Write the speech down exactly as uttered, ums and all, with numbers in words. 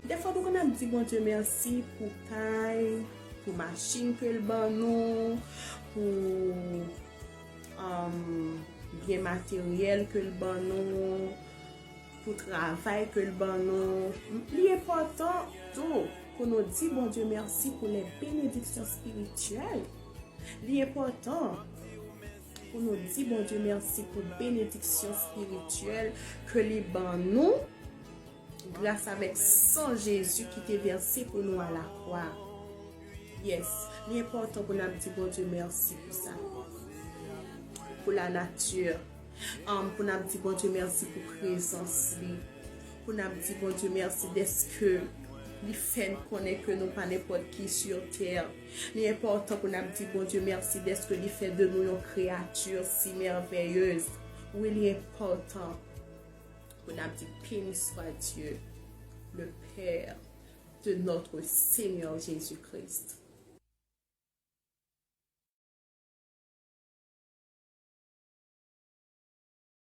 Dèfwa nou konn ap di Bondye mèsi pou kay, pou machin ke l ban nou, pou um, byen materyèl ke l ban nou, pou travay ke l ban nou. Li enpòtan tou pou nou di Bondye mèsi pou les bénédictions spirituelles. Li enpòtan pou nou di Bondye mèsi pou benediksyon espirityèl ke li ban nou gras avèk san Jezi ki te vèse pou nou a la kwa. Yes, li enpòtan pou n ap di Bondye mèsi pou sa. Pou la nature, um, pou n ap di Bondye mèsi pou prezans li. Pou n ap di Bondye mèsi dèske li fè n konnen ke nou pa nenpòt ki sur tè. Li enpòtan pou n ap di Bondye mèsi dèske li fè de nou yon kreyati si mèvèyez. Wi, li enpòtan pou n ap di béni soit Dieu, le Père de notre Seigneur Jésus-Christ.